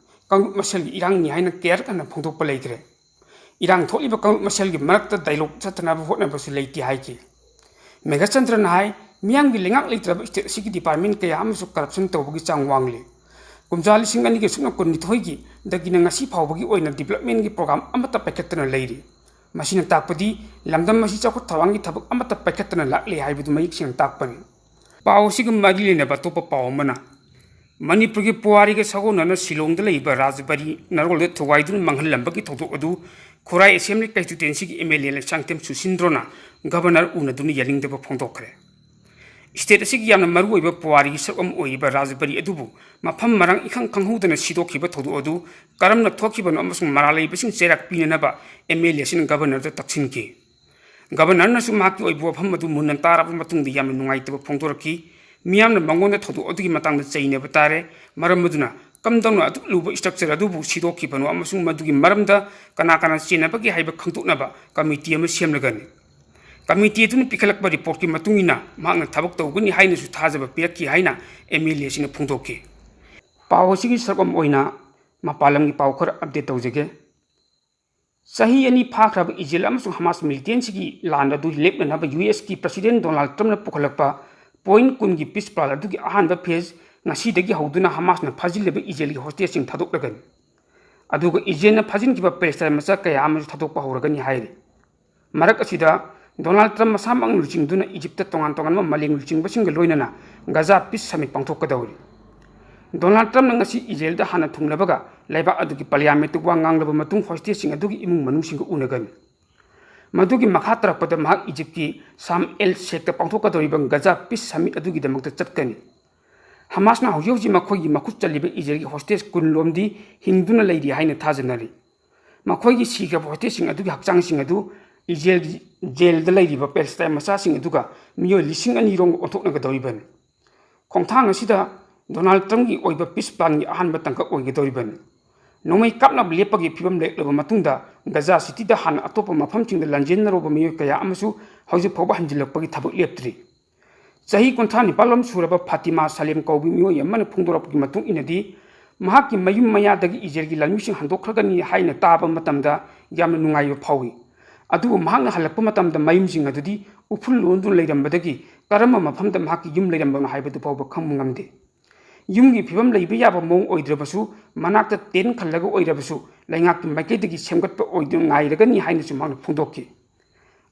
ꯀꯥꯡꯂꯨꯞ ꯃꯁꯦꯜꯒꯤ ꯏꯔꯥꯡꯅꯤ ꯍꯥꯏꯅ ꯀꯌꯥꯔꯛ ꯍꯟꯅ ꯐꯣꯡꯗꯣꯛꯄ ꯂꯩꯈ꯭ꯔꯦ꯫ ꯏꯔꯥꯡ ꯊꯣꯛꯂꯤꯕ ꯀꯥꯡꯂꯨꯞ ꯃꯁꯦꯜꯒꯤ ꯃꯔꯛꯇ dialogue ꯆꯠꯇꯅꯕ ꯍꯣꯠꯅꯕꯁꯨ ꯂꯩꯇꯦ ꯍꯥꯏꯈꯤ꯫ ꯃꯦꯘꯆꯟꯗ꯭ꯔꯅ ꯍꯥꯏ, ꯃꯤꯌꯥꯝꯒꯤ ꯂꯩꯉꯥꯛ ꯂꯩꯇ꯭ꯔꯕ state ꯑꯁꯤꯒꯤ department ꯀꯌꯥ ꯑꯃꯁꯨ corruption ꯇꯧꯕꯒꯤ ꯆꯥꯡ ꯋꯥꯡꯂꯤ꯫ ꯀꯨꯝꯖꯥ ꯂꯤꯁꯤꯡ ꯑꯅꯤꯒ ꯁꯨꯞꯅ ꯀꯨꯟꯅꯤꯊꯣꯏꯒꯤꯗꯒꯤꯅ ꯉꯁꯤ ꯐꯥꯎꯕꯒꯤ ꯑꯣꯏꯅ developmentꯒꯤ program ꯑꯃꯠꯇ ꯄꯥꯏꯈꯠꯇꯅ ꯂꯩꯔꯤ꯫ ꯃꯁꯤꯅ ꯇꯥꯛꯄꯗꯤ ꯂꯝꯗꯝ ꯑꯁꯤ ꯆꯥꯎꯈꯠ ꯊꯧꯔꯥꯡꯒꯤ ꯊꯕꯛ ꯑꯃꯠꯇ ꯄꯥꯏꯈꯠꯇꯅ ꯂꯥꯛꯂꯤ ꯍꯥꯏꯕꯗꯨ ꯃꯌꯦꯛ ꯁꯦꯡꯅ ꯇꯥꯛꯄꯅꯤ꯫ ꯄꯥꯎ ꯑꯁꯤꯒ ꯃꯔꯤ ꯂꯩꯅꯕ ꯑꯇꯣꯞꯄ ꯄꯥꯎ ꯑꯃꯅ, ꯃꯅꯤꯄꯨꯔꯒꯤ ꯄꯨꯋꯥꯔꯤꯒ ꯁꯥꯒꯣꯟꯅꯅ ꯁꯤꯂꯣꯡꯗ ꯂꯩꯕ ꯔꯥꯖꯕꯥꯔꯤ ꯅꯔꯣꯜꯗ ꯊꯨꯒꯥꯏꯗꯨꯅ ꯃꯥꯡꯍꯜꯂꯝꯕꯒꯤ ꯊꯧꯗꯣꯛ ꯑꯗꯨ ꯈꯨꯔꯥꯏ ꯑꯦꯁꯦꯝꯕ꯭ꯂꯤ ꯀꯟꯁꯇꯤꯇ꯭ꯋꯦꯟꯁꯤꯒꯤ ꯑꯦꯝ ꯑꯦꯜ ꯑꯦ ꯂꯩꯁꯥꯡꯊꯦꯝ ꯁꯨꯁꯤꯟꯗ꯭ꯔꯣꯅ ꯒꯚꯔꯅꯔ ꯎꯅꯗꯨꯅ ꯌꯥꯅꯤꯡꯗꯕ ꯐꯣꯡꯗꯣꯛꯈ꯭ꯔꯦ꯫ ꯁ꯭ꯇꯦꯠ ꯑꯁꯤꯒꯤ ꯌꯥꯝꯅ ꯃꯔꯨꯑꯣꯏꯕ ꯄꯨꯋꯥꯔꯤꯒꯤ ꯁꯔꯨꯛ ꯑꯃ ꯑꯣꯏꯔꯤꯕ ꯔꯥꯖꯕꯥꯔꯤ ꯑꯗꯨꯕꯨ ꯃꯐꯝ ꯃꯔꯥꯡ ꯏꯈꯪ ꯈꯪꯍꯧꯗꯅ ꯁꯤꯗꯣꯛꯈꯤꯕ ꯊꯧꯗꯣꯛ ꯑꯗꯨ ꯀꯔꯝꯅ ꯊꯣꯛꯈꯤꯕꯅꯣ ꯑꯃꯁꯨꯡ ꯃꯔꯥꯜ ꯂꯩꯕꯁꯤꯡ ꯆꯩꯔꯥꯛ ꯄꯤꯅꯅꯕ ꯑꯦꯝ ꯑꯦꯜ ꯑꯦꯁꯤꯅ ꯒꯚꯔꯅꯔꯗ ꯇꯛꯁꯤꯟꯈꯤ꯫ ꯒꯚꯔꯅꯔꯅꯁꯨ ꯃꯍꯥꯛꯀꯤ ꯑꯣꯏꯕ ꯋꯥꯐꯝ ꯑꯗꯨ ꯃꯨꯟꯅ ꯇꯥꯔꯕ ꯃꯇꯨꯡꯗ ꯌꯥꯝꯅ ꯅꯨꯡꯉꯥꯏꯇꯕ ꯐꯣꯡꯗꯣꯔꯛꯈꯤ꯫ ꯃꯤꯌꯥꯝꯅ ꯃꯉꯣꯟꯗ ꯊꯧꯗꯣꯛ ꯑꯗꯨꯒꯤ ꯃꯇꯥꯡꯗ ꯆꯩꯅꯕ ꯇꯥꯔꯦ, ꯃꯔꯝ ꯑꯗꯨꯅ ꯀꯝꯗꯧꯅ ꯑꯗꯨꯛ ꯂꯨꯕ ꯁ꯭ꯇ꯭ꯔꯛꯆꯔ ꯑꯗꯨꯕꯨ ꯁꯤꯗꯣꯛꯈꯤꯕꯅꯣ ꯑꯃꯁꯨꯡ ꯃꯗꯨꯒꯤ ꯃꯔꯝꯗ ꯀꯅꯥ ꯀꯅꯥ ꯆꯦꯟꯅꯕꯒꯦ ꯍꯥꯏꯕ ꯈꯪꯗꯣꯛꯅꯕ ꯀꯃꯤꯇꯤ ꯑꯃ ꯁꯦꯝꯂꯒꯅꯤ꯫ ꯀꯃꯤꯇꯤ ꯑꯗꯨꯅ ꯄꯤꯈꯠꯂꯛꯄ ꯔꯤꯄꯣꯔꯠꯀꯤ ꯃꯇꯨꯡ ꯏꯟꯅ ꯃꯍꯥꯛꯅ ꯊꯕꯛ ꯇꯧꯒꯅꯤ ꯍꯥꯏꯅꯁꯨ ꯊꯥꯖꯕ ꯄꯤꯔꯛꯈꯤ ꯍꯥꯏꯅ ꯑꯦꯝ ꯑꯦꯜ ꯑꯦꯁꯤꯅ ꯐꯣꯡꯗꯣꯛꯈꯤ꯫ ꯄꯥꯎ ꯑꯁꯤꯒꯤ ꯁꯔꯨꯛ ꯑꯃ ꯑꯣꯏꯅ ꯃꯄꯥꯟ ꯂꯝꯒꯤ ꯄꯥꯎ ꯈꯔ ꯑꯞꯗꯦꯠ ꯇꯧꯖꯒꯦ꯫ ꯆꯍꯤ ꯑꯅꯤ ꯐꯥꯈ꯭ꯔꯕ ꯏꯖꯔꯦꯜ ꯑꯃꯁꯨꯡ ꯍꯃꯥꯁ ꯃꯤꯂꯤꯇꯦꯟꯁꯤꯒꯤ ꯂꯥꯟ ꯑꯗꯨ ꯂꯦꯞꯅꯅꯕ ꯌꯨ ꯑꯦꯁꯀꯤ ꯄ꯭ꯔꯁꯤꯗꯦꯟ ꯗꯣꯅꯥꯜꯗ ꯇ꯭ꯔꯝꯞꯅ ꯄꯨꯈꯠꯂꯛꯄ ꯄꯣꯏꯟꯠ ꯀꯨꯟꯒꯤ ꯄꯤꯁ ꯄ꯭ꯂꯥꯟ ꯑꯗꯨꯒꯤ ꯑꯍꯥꯟꯕ ꯐꯦꯖ ꯉꯁꯤꯗꯒꯤ ꯍꯧꯗꯨꯅ ꯍꯃꯥꯁꯅ ꯐꯥꯖꯤꯜꯂꯤꯕ ꯏꯖꯔꯦꯜꯒꯤ ꯍꯣꯁꯇꯦꯖꯁꯤꯡ ꯊꯥꯗꯣꯛꯂꯒꯅꯤ꯫ ꯑꯗꯨꯒ ꯏꯖꯔꯦꯜꯅ ꯐꯥꯖꯤꯟꯈꯤꯕ ꯄꯦꯂꯦꯁꯇꯥꯏꯟ ꯃꯆꯥ ꯀꯌꯥ ꯑꯃꯁꯨ ꯊꯥꯗꯣꯛꯄ ꯍꯧꯔꯒꯅꯤ ꯍꯥꯏꯔꯤ꯫ ꯃꯔꯛ ꯑꯁꯤꯗ ꯗꯣꯅꯥꯜꯗ ꯇ꯭ꯔꯝꯞ ꯃꯁꯥꯃꯛꯅ ꯂꯨꯆꯤꯡꯗꯨꯅ ꯏꯖꯤꯞꯇ ꯇꯣꯉꯥꯟ ꯇꯣꯉꯥꯟꯕ ꯃꯥꯂꯦꯝ ꯂꯨꯆꯤꯡꯕꯁꯤꯡꯒ ꯂꯣꯏꯅꯅ ꯒꯖꯥ ꯄꯤꯁ ꯁꯃꯤꯠ ꯄꯥꯡꯊꯣꯛꯀꯗꯧꯔꯤ꯫ ꯗꯣꯅꯥꯜꯗ ꯇ꯭ꯔꯝꯞꯅ ꯉꯁꯤ ꯏꯖꯔꯦꯜꯗ ꯍꯥꯟꯅ ꯊꯨꯡꯂꯕꯒ ꯂꯩꯕꯥꯛ ꯑꯗꯨꯒꯤ ꯄꯥꯔꯂꯤꯌꯥꯃꯦꯟꯠꯇ ꯋꯥ ꯉꯥꯡꯂꯕ ꯃꯇꯨꯡ ꯍꯣꯁꯇꯦꯖꯁꯤꯡ ꯑꯗꯨꯒꯤ ꯏꯃꯨꯡ ꯃꯅꯨꯡꯁꯤꯡꯒ ꯎꯅꯒꯅꯤ꯫ ꯃꯗꯨꯒꯤ ꯃꯈꯥ ꯇꯥꯔꯛꯄꯗ ꯃꯍꯥꯛ ꯏꯖꯤꯞꯀꯤ ꯁꯥꯝ ꯑꯦꯜ ꯁꯦꯛꯇ ꯄꯥꯡꯊꯣꯛꯀꯗꯧꯔꯤꯕ ꯒꯖꯥ ꯄꯤꯁ ꯁꯃꯤꯠ ꯑꯗꯨꯒꯤꯗꯃꯛꯇ ꯆꯠꯀꯅꯤ꯫ ꯍꯃꯥꯁꯅ ꯍꯧꯖꯤꯛ ꯍꯧꯖꯤꯛ ꯃꯈꯣꯏꯒꯤ ꯃꯈꯨꯠ ꯆꯜꯂꯤꯕ ꯏꯖꯔꯦꯜꯒꯤ ꯍꯣꯁꯇꯦꯖ ꯀꯨꯟ ꯂꯣꯝꯗꯤ ꯍꯤꯡꯗꯨꯅ ꯂꯩꯔꯤ ꯍꯥꯏꯅ ꯊꯥꯖꯅꯔꯤ꯫ ꯃꯈꯣꯏꯒꯤ ꯁꯤꯈ꯭ꯔꯕ ꯍꯣꯁꯇꯦꯖꯁꯤꯡ ꯑꯗꯨꯒꯤ ꯍꯛꯆꯥꯡꯁꯤꯡ ꯑꯗꯨ ꯏꯖꯔꯦꯜꯒꯤ ꯖꯦꯜꯗ ꯂꯩꯔꯤꯕ ꯄꯦꯂꯦꯁꯇꯥꯏꯟ ꯃꯆꯥꯁꯤꯡ ꯑꯗꯨꯒ ꯃꯤꯑꯣꯏ ꯂꯤꯁꯤꯡ ꯑꯅꯤ ꯔꯣꯝꯒ ꯑꯣꯟꯊꯣꯛꯅꯒꯗꯧꯔꯤꯕꯅꯤ꯫ ꯈꯣꯡꯊꯥꯡ ꯑꯁꯤꯗ ꯗꯣꯅꯥꯜꯗ ꯇ꯭ꯔꯝꯞꯀꯤ ꯑꯣꯏꯕ ꯄꯤꯁ ꯄ꯭ꯂꯥꯟꯒꯤ ꯑꯍꯥꯟꯕ ꯇꯥꯡꯀꯛ ꯑꯣꯏꯒꯗꯧꯔꯤꯕꯅꯤ꯫ ꯅꯣꯡꯃꯩ ꯀꯥꯞꯅꯕ ꯂꯦꯞꯄꯒꯤ ꯐꯤꯕꯝ ꯂꯩꯔꯛꯂꯕ ꯃꯇꯨꯡꯗ ꯒꯖꯥ ꯁꯤꯇꯤꯗ ꯍꯥꯟꯅ ꯑꯇꯣꯞꯄ ꯃꯐꯝꯁꯤꯡꯗ ꯂꯥꯟꯖꯦꯟꯅꯔꯨꯕ ꯃꯤꯑꯣꯏ ꯀꯌꯥ ꯑꯃꯁꯨ ꯍꯧꯖꯤꯛ ꯐꯥꯎꯕ ꯍꯟꯖꯤꯜꯂꯛꯄꯒꯤ ꯊꯕꯛ ꯂꯦꯞꯇ꯭ꯔꯤ꯫ ꯆꯍꯤ ꯀꯨꯟꯊ꯭ꯔꯥ ꯅꯤꯄꯥꯜ ꯂꯣꯝ ꯁꯨꯔꯕ ꯐꯥꯇꯤꯃꯥ ꯁꯂꯦꯝ ꯀꯧꯕ ꯃꯤꯑꯣꯏ ꯑꯃꯅ ꯐꯣꯡꯗꯣꯔꯛꯄꯒꯤ ꯃꯇꯨꯡ ꯏꯟꯅꯗꯤ, ꯃꯍꯥꯛꯀꯤ ꯃꯌꯨꯝ ꯃꯌꯥꯗꯒꯤ ꯏꯖꯔꯦꯜꯒꯤ ꯂꯥꯟꯃꯤꯁꯤꯡ ꯍꯟꯗꯣꯛꯈ꯭ꯔꯒꯅꯤ ꯍꯥꯏꯅ ꯇꯥꯕ ꯃꯇꯝꯗ ꯌꯥꯝꯅ ꯅꯨꯡꯉꯥꯏꯕ ꯐꯥꯎꯏ꯫ ꯑꯗꯨꯕꯨ ꯃꯍꯥꯛꯅ ꯍꯜꯂꯛꯄ ꯃꯇꯝꯗ ꯃꯌꯨꯝꯁꯤꯡ ꯑꯗꯨꯗꯤ ꯎꯐꯨꯜ ꯂꯣꯟꯗꯨꯅ ꯂꯩꯔꯝꯕꯗꯒꯤ ꯀꯔꯝꯕ ꯃꯐꯝꯗ ꯃꯍꯥꯛꯀꯤ ꯌꯨꯝ ꯂꯩꯔꯝꯕꯅꯣ ꯍꯥꯏꯕꯗꯨ ꯐꯥꯎꯕ ꯈꯪꯕ ꯉꯝꯗꯦ꯫ ꯌꯨꯝꯒꯤ ꯐꯤꯕꯝ ꯂꯩꯕ ꯌꯥꯕ ꯃꯑꯣꯡ ꯑꯣꯏꯗ꯭ꯔꯕꯁꯨ, ꯃꯅꯥꯛꯇ tent ꯈꯜꯂꯒ ꯑꯣꯏꯔꯕꯁꯨ ꯂꯩꯉꯥꯛꯀꯤ ꯃꯥꯏꯀꯩꯗꯒꯤ ꯁꯦꯝꯒꯠꯄ ꯑꯣꯏꯗꯨꯅ ꯉꯥꯏꯔꯒꯅꯤ ꯍꯥꯏꯅꯁꯨ ꯃꯍꯥꯛꯅ ꯐꯣꯡꯗꯣꯛꯈꯤ꯫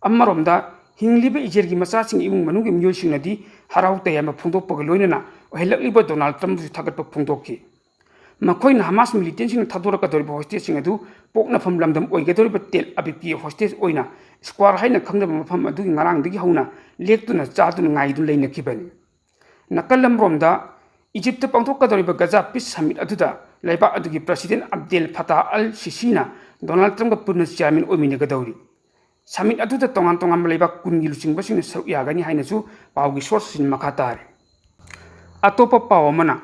ꯑꯃꯔꯣꯝꯗ, ꯍꯤꯡꯂꯤꯕ ꯏꯖꯔꯦꯜꯒꯤ ꯃꯆꯥꯁꯤꯡ ꯏꯃꯨꯡ ꯃꯅꯨꯡꯒꯤ ꯃꯤꯑꯣꯏꯁꯤꯡꯅꯗꯤ ꯍꯔꯥꯎ ꯇꯌꯥꯝꯕ ꯐꯣꯡꯗꯣꯛꯄꯒ ꯂꯣꯏꯅꯅ ꯑꯣꯏꯍꯜꯂꯛꯂꯤꯕ ꯗꯣꯅꯥꯜꯗ ꯇ꯭ꯔꯝꯞꯁꯨ ꯊꯥꯒꯠꯄ ꯐꯣꯡꯗꯣꯛꯈꯤ꯫ ꯃꯈꯣꯏꯅ ꯍꯃꯥꯁ militantꯁꯤꯡꯅ ꯊꯥꯗꯣꯔꯛꯀꯗꯧꯔꯤꯕ hostageꯁꯤꯡ ꯑꯗꯨ ꯄꯣꯛꯅꯐꯝ ꯂꯝꯗꯝ ꯑꯣꯏꯒꯗꯧꯔꯤꯕ ꯇꯦꯜ ꯑꯕꯤꯕꯀꯤ hostage ꯑꯣꯏꯅ square ꯍꯥꯏꯅ ꯈꯪꯅꯕ ꯃꯐꯝ ꯑꯗꯨꯒꯤ ꯉꯔꯥꯡꯗꯒꯤ ꯍꯧꯅ ꯂꯦꯛꯇꯨꯅ ꯆꯥꯗꯨꯅ ꯉꯥꯏꯗꯨꯅ ꯂꯩꯅꯈꯤꯕꯅꯤ꯫ ꯅꯥꯀꯜ ꯑꯃꯔꯣꯝꯗ, ꯏꯖꯤꯞꯇ ꯄꯥꯡꯊꯣꯛꯀꯗꯧꯔꯤꯕ ꯒꯖꯥ peace summit ꯑꯗꯨꯗ ꯂꯩꯕꯥꯛ ꯑꯗꯨꯒꯤ president ꯑꯕꯗꯦꯜ ꯐꯇꯥꯍ ꯑꯜ ꯁꯤꯁꯤꯅ ꯗꯣꯅꯥꯜꯗ ꯇ꯭ꯔꯝꯞꯀ ꯄꯨꯟꯅ chairman ꯑꯣꯏꯃꯤꯟꯅꯒꯗꯧꯔꯤ꯫ Summit ꯑꯗꯨꯗ ꯇꯣꯉꯥꯟ ꯇꯣꯉꯥꯟꯕ ꯂꯩꯕꯥꯛ ꯀꯨꯟꯒꯤ ꯂꯨꯆꯤꯡꯕꯁꯤꯡꯅ ꯁꯔꯨꯛ ꯌꯥꯒꯅꯤ ꯍꯥꯏꯅꯁꯨ ꯄꯥꯎꯒꯤ source ꯑꯁꯤꯅ ꯃꯈꯥ ꯇꯥꯔꯤ꯫ ꯑꯇꯣꯞꯄ ꯄꯥꯎ ꯑꯃꯅ,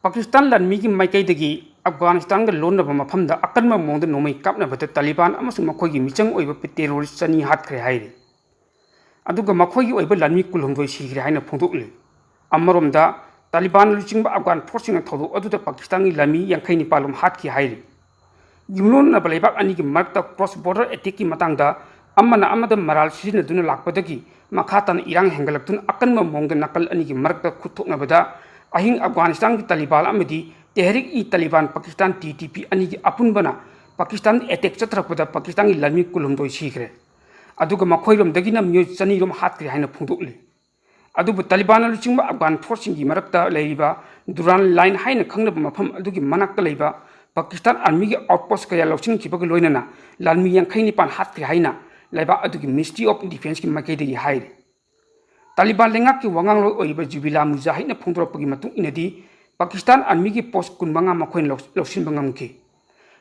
ꯄꯥꯀꯤꯁꯇꯥꯟ ꯂꯥꯟꯃꯤꯒꯤ ꯃꯥꯏꯀꯩꯗꯒꯤ ꯑꯐꯒꯥꯅꯤꯁꯇꯥꯟꯒ ꯂꯣꯟꯅꯕ ꯃꯐꯝꯗ ꯑꯀꯟꯕ ꯃꯑꯣꯡꯗ ꯅꯣꯡꯃꯩ ꯀꯥꯞꯅꯕꯗ ꯇꯥꯂꯤꯕꯥꯟ ꯑꯃꯁꯨꯡ ꯃꯈꯣꯏꯒꯤ ꯃꯤꯆꯪ ꯑꯣꯏꯕ terrorist ꯆꯅꯤ ꯍꯥꯠꯈ꯭ꯔꯦ ꯍꯥꯏꯔꯤ꯫ ꯑꯗꯨꯒ ꯃꯈꯣꯏꯒꯤ ꯑꯣꯏꯕ ꯂꯥꯟꯃꯤ ꯀꯨꯟꯍꯨꯝꯗꯣꯏ ꯁꯤꯈ꯭ꯔꯦ ꯍꯥꯏꯅ ꯐꯣꯡꯗꯣꯛꯂꯤ꯫ ꯑꯃꯔꯣꯝꯗ, ꯇꯥꯂꯤꯕꯥꯟ ꯂꯨꯆꯤꯡꯕ ꯑꯐꯒꯥꯟ forceꯁꯤꯡꯅ ꯊꯧꯗꯣꯛ ꯑꯗꯨꯗ ꯄꯥꯀꯤꯁꯇꯥꯟꯒꯤ ꯂꯥꯟꯃꯤ ꯌꯥꯡꯈꯩ ꯅꯤꯄꯥꯟ ꯂꯣꯝ ꯍꯥꯠꯈꯤ ꯍꯥꯏꯔꯤ꯫ ꯌꯨꯝꯂꯣꯟꯅꯕ ꯂꯩꯕꯥꯛ ꯑꯅꯤꯒꯤ ꯃꯔꯛꯇ cross border attackꯀꯤ ꯃꯇꯥꯡꯗ ꯑꯃꯅ ꯑꯃꯗ ꯃꯔꯥꯜ ꯁꯤꯖꯤꯟꯅꯗꯨꯅ ꯂꯥꯛꯄꯗꯒꯤ ꯃꯈꯥ ꯇꯥꯅ ꯏꯔꯥꯡ ꯍꯦꯟꯒꯠꯂꯛꯇꯨꯅ ꯑꯀꯟꯕ ꯃꯑꯣꯡꯗ ꯅꯥꯀꯜ ꯑꯅꯤꯒꯤ ꯃꯔꯛꯇ ꯈꯨꯠ ꯊꯣꯛꯅꯕꯗ ꯑꯍꯤꯡ ꯑꯐꯒꯥꯅꯤꯁꯇꯥꯟꯒꯤ ꯇꯥꯂꯤꯕꯥꯟ ꯑꯃꯗꯤ ꯇꯦꯍꯔꯤꯛ-ꯏ-ꯇꯥꯂꯤꯕꯥꯟ ꯄꯥꯀꯤꯁꯇꯥꯟ, ꯇꯤ ꯇꯤ ꯄꯤ, ꯑꯅꯤꯒꯤ ꯑꯄꯨꯟꯕꯅ ꯄꯥꯀꯤꯁꯇꯥꯟꯗ attack ꯆꯠꯊꯔꯛꯄꯗ ꯄꯥꯀꯤꯁꯇꯥꯟꯒꯤ ꯂꯥꯟꯃꯤ ꯀꯨꯟꯍꯨꯝꯗꯣꯏ ꯁꯤꯈ꯭ꯔꯦ꯫ ꯑꯗꯨꯒ ꯃꯈꯣꯏꯔꯣꯝꯗꯒꯤꯅ ꯃꯤꯑꯣꯏ ꯆꯅꯤ ꯔꯣꯝ ꯍꯥꯠꯈ꯭ꯔꯦ ꯍꯥꯏꯅ ꯐꯣꯡꯗꯣꯛꯂꯤ꯫ ꯑꯗꯨꯕꯨ ꯇꯥꯂꯤꯕꯥꯟꯅ ꯂꯨꯆꯤꯡꯕ ꯑꯐꯒꯥꯟ forceꯁꯤꯡꯒꯤ ꯃꯔꯛꯇ ꯂꯩꯔꯤꯕ Durand Line ꯍꯥꯏꯅ ꯈꯪꯅꯕ ꯃꯐꯝ ꯑꯗꯨꯒꯤ ꯃꯅꯥꯛꯇ ꯂꯩꯕ ꯄꯥꯀꯤꯁꯇꯥꯟ armyꯒꯤ outpost ꯀꯌꯥ ꯂꯧꯁꯤꯟꯈꯤꯕꯒ ꯂꯣꯏꯅꯅ ꯂꯥꯟꯃꯤ ꯌꯥꯡꯈꯩ ꯅꯤꯄꯥꯟ ꯍꯥꯠꯈ꯭ꯔꯦ ꯍꯥꯏꯅ ꯂꯩꯕꯥꯛ ꯑꯗꯨꯒꯤ Ministry of Defenceꯀꯤ ꯃꯥꯏꯀꯩꯗꯒꯤ ꯍꯥꯏꯔꯤ꯫ ꯇꯥꯂꯤꯕꯥꯟ ꯂꯩꯉꯥꯛꯀꯤ ꯋꯥꯉꯥꯡꯂꯣꯏ ꯑꯣꯏꯔꯤꯕ ꯖꯨꯕꯤꯂꯥ ꯃꯨꯖꯥꯍꯤꯗꯅ ꯐꯣꯡꯗꯣꯔꯛꯄꯒꯤ ꯃꯇꯨꯡ ꯏꯟꯅꯗꯤ, ꯄꯥꯀꯤꯁꯇꯥꯟ armyꯒꯤ post ꯀꯨꯟꯃꯉꯥ ꯃꯈꯣꯏꯅ ꯂꯧ-, ꯂꯧꯁꯤꯟꯕ ꯉꯝꯈꯤ꯫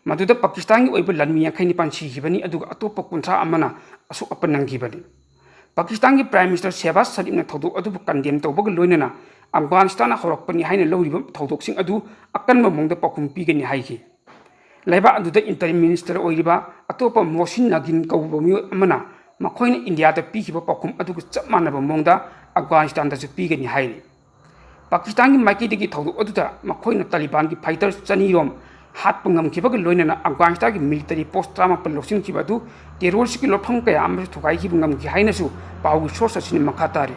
ꯃꯗꯨꯗ ꯄꯥꯀꯤꯁꯇꯥꯟꯒꯤ ꯑꯣꯏꯕ ꯂꯥꯟꯃꯤ ꯌꯥꯡꯈꯩ ꯅꯤꯄꯥꯟ ꯁꯤꯈꯤꯕꯅꯤ, ꯑꯗꯨꯒ ꯑꯇꯣꯞꯄ ꯀꯨꯟꯊ꯭ꯔꯥ ꯑꯃꯅ ꯑꯁꯣꯛ ꯑꯄꯟ ꯅꯪꯈꯤꯕꯅꯤ꯫ ꯄꯥꯀꯤꯁꯇꯥꯟꯒꯤ Prime Minister ꯁꯦꯍꯕꯥꯖ ꯁꯔꯤꯐꯅ ꯊꯧꯗꯣꯛ ꯑꯗꯨꯕꯨ condemn ꯇꯧꯕꯒ ꯂꯣꯏꯅꯅ ꯑꯐꯒꯥꯅꯤꯁꯇꯥꯟꯅ ꯍꯧꯔꯛꯄꯅꯤ ꯍꯥꯏꯅ ꯂꯧꯔꯤꯕ ꯊꯧꯗꯣꯛꯁꯤꯡ ꯑꯗꯨ ꯑꯀꯟꯕ ꯃꯑꯣꯡꯗ ꯄꯥꯎꯈꯨꯝ ꯄꯤꯒꯅꯤ ꯍꯥꯏꯈꯤ꯫ ꯂꯩꯕꯥꯛ ꯑꯗꯨꯗ interim minister ꯑꯣꯏꯔꯤꯕ ꯑꯇꯣꯞꯄ ꯃꯣꯍꯁꯤꯟ ꯅꯒꯤꯟ ꯀꯧꯕ ꯃꯤꯑꯣꯏ ꯑꯃꯅ ꯃꯈꯣꯏꯅ ꯏꯟꯗꯤꯌꯥꯗ ꯄꯤꯈꯤꯕ ꯄꯥꯎꯈꯨꯝ ꯑꯗꯨꯒ ꯆꯞ ꯃꯥꯟꯅꯕ ꯃꯑꯣꯡꯗ ꯑꯐꯒꯥꯅꯤꯁꯇꯥꯟꯗꯁꯨ ꯄꯤꯒꯅꯤ ꯍꯥꯏꯔꯤ꯫ ꯄꯥꯀꯤꯁꯇꯥꯟꯒꯤ ꯃꯥꯏꯀꯩꯗꯒꯤ ꯊꯧꯗꯣꯛ ꯑꯗꯨꯗ ꯃꯈꯣꯏꯅ ꯇꯥꯂꯤꯕꯥꯟꯒꯤ fighter ꯆꯅꯤ ꯔꯣꯝ ꯍꯥꯠꯄ ꯉꯝꯈꯤꯕꯒ ꯂꯣꯏꯅꯅ ꯑꯐꯒꯥꯅꯤꯁꯇꯥꯟꯒꯤ military post ꯇꯔꯥꯃꯥꯄꯟ ꯂꯧꯁꯤꯟꯈꯤꯕ ꯑꯗꯨ terroristꯀꯤ ꯂꯣꯠꯐꯝ ꯀꯌꯥ ꯑꯃꯁꯨ ꯊꯨꯒꯥꯏꯈꯤꯕ ꯉꯝꯈꯤ ꯍꯥꯏꯅꯁꯨ ꯄꯥꯎꯒꯤ source ꯑꯁꯤꯅ ꯃꯈꯥ ꯇꯥꯔꯤ꯫